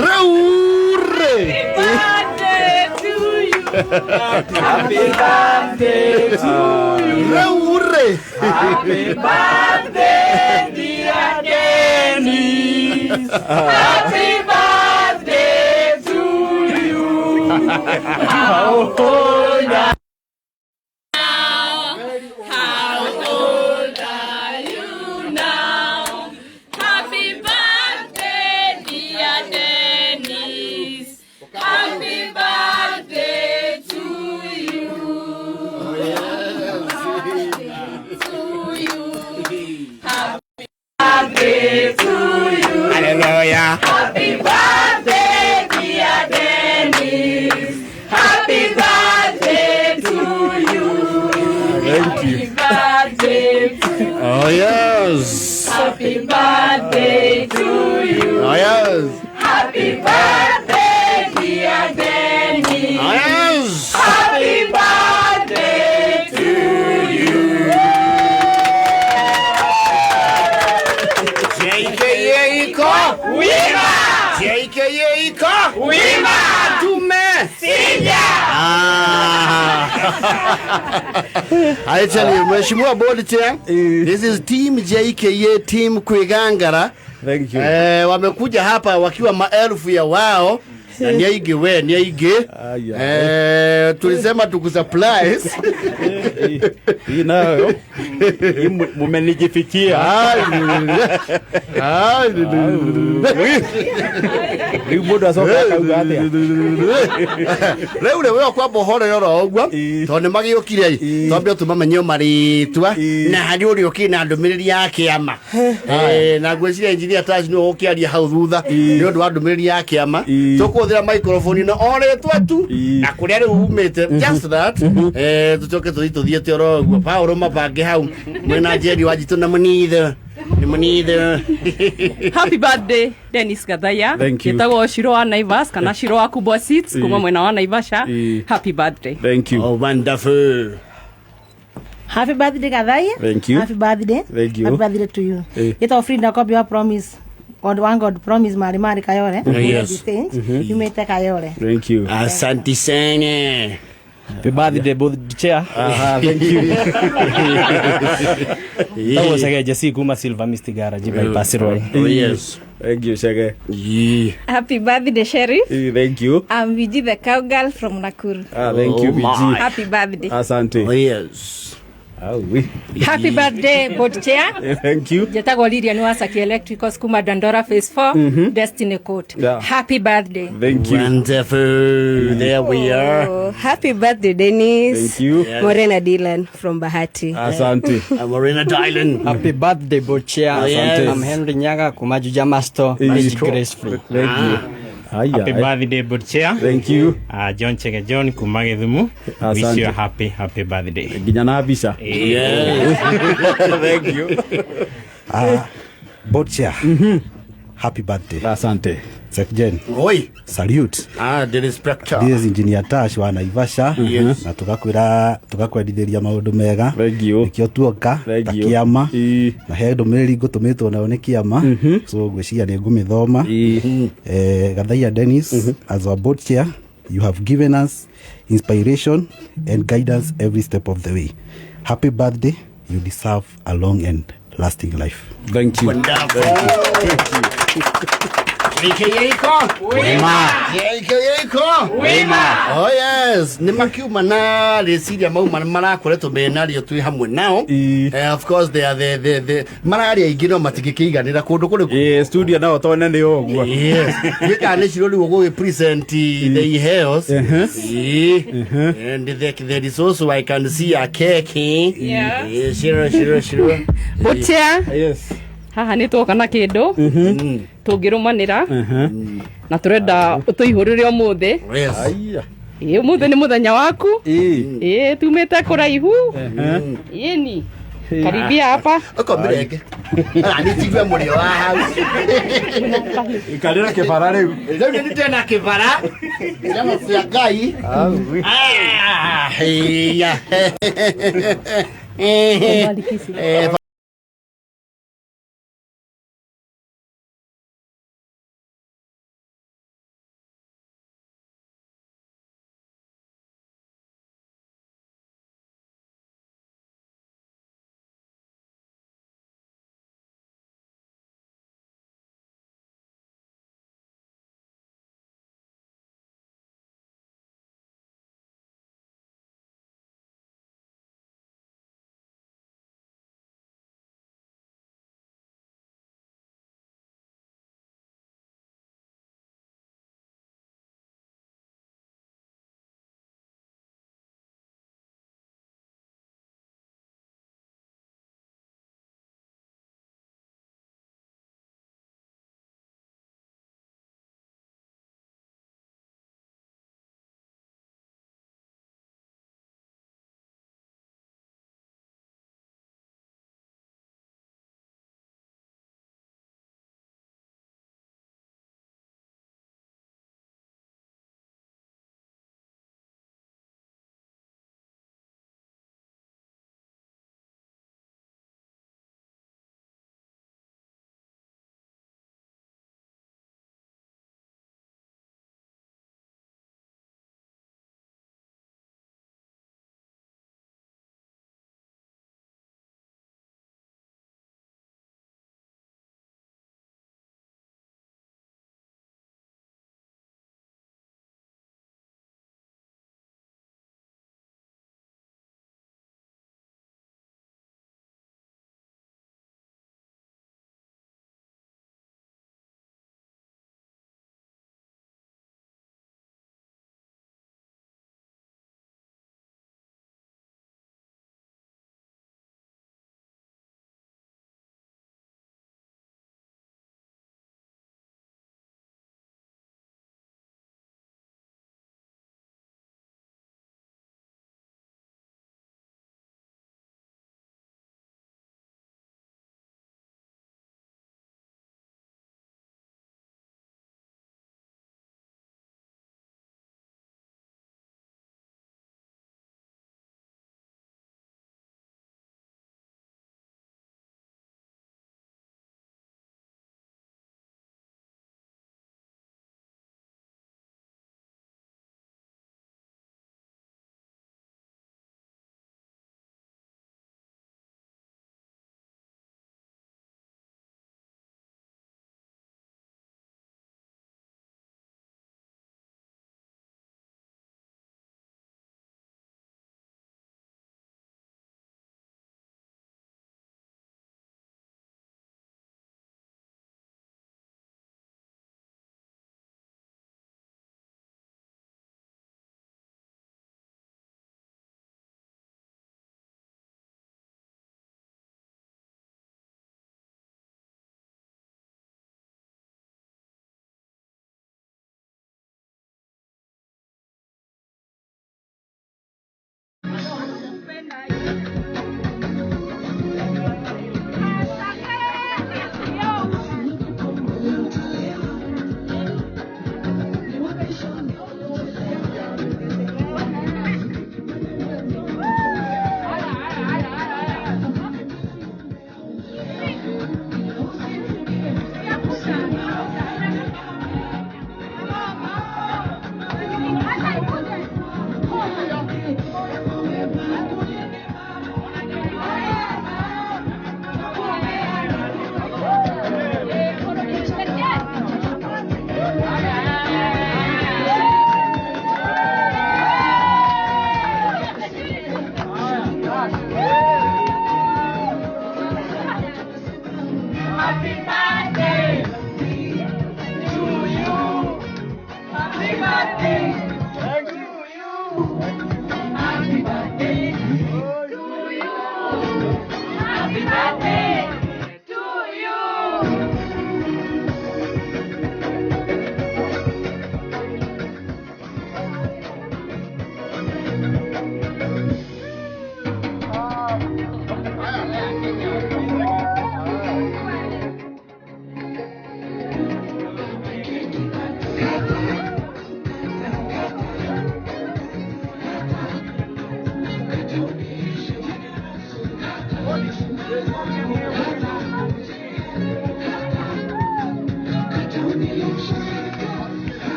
Rĩu-rĩ. Birthday to you. Happy birthday to you. Rĩu-rĩ. Happy birthday, dear Dennis. Happy birthday to you. How old are How old are you now? Happy birthday, dear Dennis. Happy birthday to you. To you. Happy birthday to you. Hallelujah. Happy birthday, dear Dennis. Happy birthday to you. Thank you. Happy birthday to you. Oh yes. Happy birthday to you. Oh yes. Happy birthday, dear Dennis. Oh yes. Happy birthday to you. JKA iko Wima! JKA iko Wima! Tume Sinja! Ah. I tell you, Mheshimiwa Board Chair, this is Team JKA, Team Kwigangara. Thank you. Wamekuja hapa wakiwa maelfu ya wao na ni aingĩ we ni aingĩ. Aya. Tulisema tukusurprise. Hii nayo hii mumenijifikia. Ah, Rĩu mũndũ acoka akauga atĩa? Rĩu rĩ we kwamba ũhorere oro ũguo tondũ nĩ magĩũkire ĩ twambe tũmamenye marĩtwa na harĩ ũrĩa ũkĩrĩ na ndũmĩrĩri ya kĩama. Na ngwĩciria engineer Taj nĩwe ũkĩaria hau thutha nĩ ũndũ wa ndũmĩrĩri ya kĩama. Tũkũhũthĩra microphone ĩno o rĩtwa tu na kũrĩa rĩu umĩte, just that. Tũcoke tũthiĩ tũthiĩte oro ũguo. Paũlũ mabange hau mwĩna Njeri Wanjitũ na Mũnitho nĩ Mũnitho. Happy birthday, Dennis Gathaya. Thank you. Gĩtagwo Shiro wa Naivas kana Shiro wa Kubwa Seats kuma mwena wa Naivasha. Happy birthday. Thank you. Oh, wonderful. Happy birthday, Gathaya. Thank you. Happy birthday. Thank you. Happy birthday to you. Gĩtagwo Frida Kobi wa Promise. God one God Promise Mari Mari Kayole. Yes. Yumĩte Kayole. Thank you. Asante sana. Happy birthday, board chair. Aha, thank you. Tagwo Chege Jesse kuma Silver Mystic Garage bypass Roy. Oh yes. Thank you, Chege. Yeah. Happy birthday, Sheriff. Thank you. I'm Viji the cowgirl from Nakuru. Ah, thank you, Oh, my. VG. Happy birthday. Asante. Oh yes. Ah, oui. Happy birthday, board chair. Thank you. Njĩtagwo Lilian Wasaki Electricals kuma Dandora Phase 4, Destiny Court. Yeah. Happy birthday. Thank you. Wonderful. There we are. Oh, happy birthday, Dennis. Thank you. Yes. Morena Dylan from Bahati. Asante. Morena Dylan. Happy birthday, board chair. Oh, yes. I'm Henry Nyaga kuma Juja Master. Age gracefully. Thank you. Haya. Happy birthday, board chair. Thank you. John Chege John kuma Githumu. Asante. Wish you a happy, happy birthday. Nginya na mbica. Yes. Thank you. Board chair, happy birthday. Asante. Sekjen, Oi. salute. Ah, the inspector. This is Engineer Tash wa Naivasha. Yes. Na tugakwira tugakwendithĩria maũndũ mega. Thank you. Nĩkĩo tuoka Thank ta you. kĩama na he ndũmĩrĩri ngũtũmĩtwo nayo nĩ kĩama, so ngwĩciria nĩ ngũmĩthoma. Gathaiya Dennis, as our board chair, you have given us inspiration and guidance every step of the way. Happy birthday. You deserve a long and lasting life. Thank you. Wonderful. JKA iko Wima! JKA iko Wima! Oh yes, nĩ makiuma na rĩciria mauma marakoretwo menario twĩ hamwe nao. Of course they are the mararia aingĩ no matingĩkĩiganĩra kũndũ kũrĩkũ. Studio nao tone nĩ ũguo. Yes. Gwĩka nĩ ciro rĩu ũgũgĩ present the iheo. And there is also, I can see a cake. Yeah. Shiro shiro shiro. Board chair. Yes. Haha nĩ twoka na kĩndũ tũngĩrũmanĩra na tũrenda ũtũihũrĩre ũmũthĩ. Yes. Aya. Ĩ ũmũthĩ nĩ mũthenya waku. Ĩ. Ĩ tumĩte kũraihu. Ĩni karibia hapa. Ũkomire nĩ njigue mũrĩo wa hau. Ikarĩra kĩbara rĩu. Rĩu nĩ ndĩna kĩbara nyama cia Ngai. Ah, iya.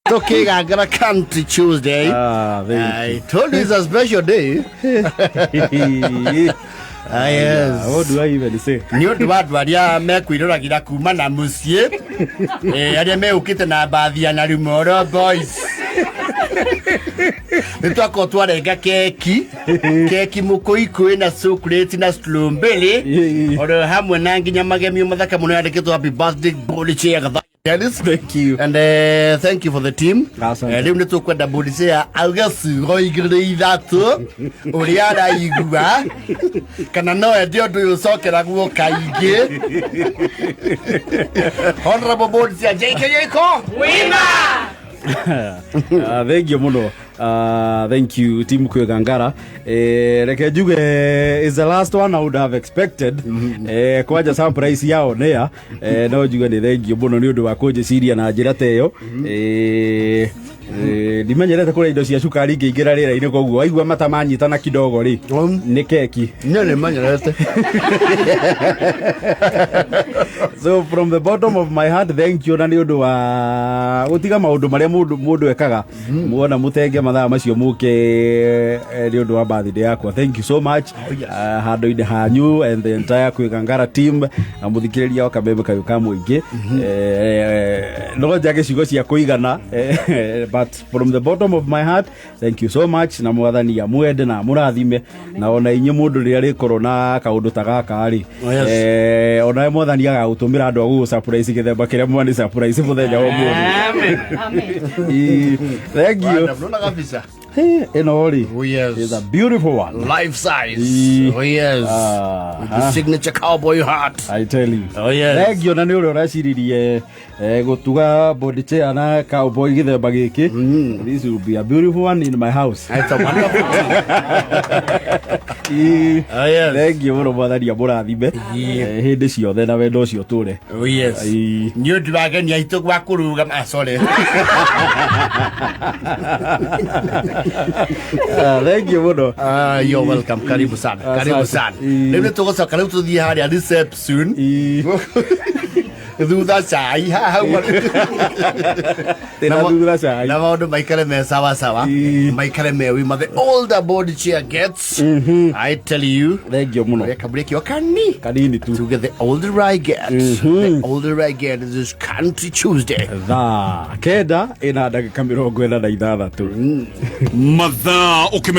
Tukigangara Country Tuesday. I told you it's a special day. Ah, yes. What do I even say? Nä å ndå wa andå arä a mekwä kuma na må ciä arä a megå kä te na mbathia na Rumoro Boys nä twakorwo twarenga keki keki må kå ikå na chocolate na strawberry oro hamwe na nginya magemio mathaka må no yandä kä two happy birthday board chair Gatha Dennis. Thank you. And thank you for the team. Rĩu nĩ tũkwenda board chair auge ciugo igĩrĩ ithatũ ũrĩa araigua kana no ende ũndũ ũyũ ũcokeragwo kaingĩ. Honorable board chair JK Jaiko. Thank you muno. Thank you team Kwigangara. Reke njuge is the last one I would have expected. Kwanja surprise yao nea. No njuge ni thank you muno ni undu wa kunjiciria na njira ta iyo. Ndimenyerete kũrĩa indo cia cukari ngĩingĩra rĩera-inĩ koguo waigua mata manyitana kidogo rĩ nĩ keki. Niĩ nĩmenyerete. So from the bottom of my heart thank you na nĩ ũndũ wa gũtiga maũndũ marĩa mũndũ ekaga muona mũtenge mathaa macio mũke nĩ ũndũ wa birthday yakwa. Thank you so much. Handũ-inĩ hanyu and the entire Kwigangara team na mũthikĩrĩria wa Kameme Kayũ ka mũingĩ. No njage ciugo cia kũigana but from the bottom of my heart thank you so much na mwathani amwende na amũrathime na ona inyuĩ mũndũ rĩrĩa rĩkorwo na kaũndũ ta gaka rĩ ona mwathani agagũtũmĩra andũ a gũgũ surprise gĩthemba kĩrĩa mwani surprise mũthenya wa ũmũthĩ. Amen. Thank you. Ĩno rĩ is a beautiful one. Life size. Oh yes. With the signature cowboy hat. I tell you. Oh yes. Thank you na nĩ ũrĩa ũraciririe gũtuga body chair na cowboy gĩthemba gĩkĩ. This will be a beautiful one in my house. It's a wonderful thing. Oh yes. Thank you mũno mwathani amũrathime hĩndĩ ciothe na wendo ũcio ũtũre. Oh yes. Nĩ ũndũ wa ageni aitũ gwa kũrũgama. Sorry. Thank you mũno. You're welcome. Karibu sana. Karibu sana. Rĩu nĩ tũgũcoka rĩu tũthiĩ harĩa reception. Thutha cai haha. Tena thutha cai. Na maũndũ maikare me sawa sawa, maikare me wima. The older board chair gets, I tell you. Thengio mũno. Ũrĩa kamũrĩ kĩo kani kanini tu. Tuge the older I get, the older I get. This is Country Tuesday. Thaa 9 ĩna ndagĩka 46. Mathaa ũkĩmenyithio.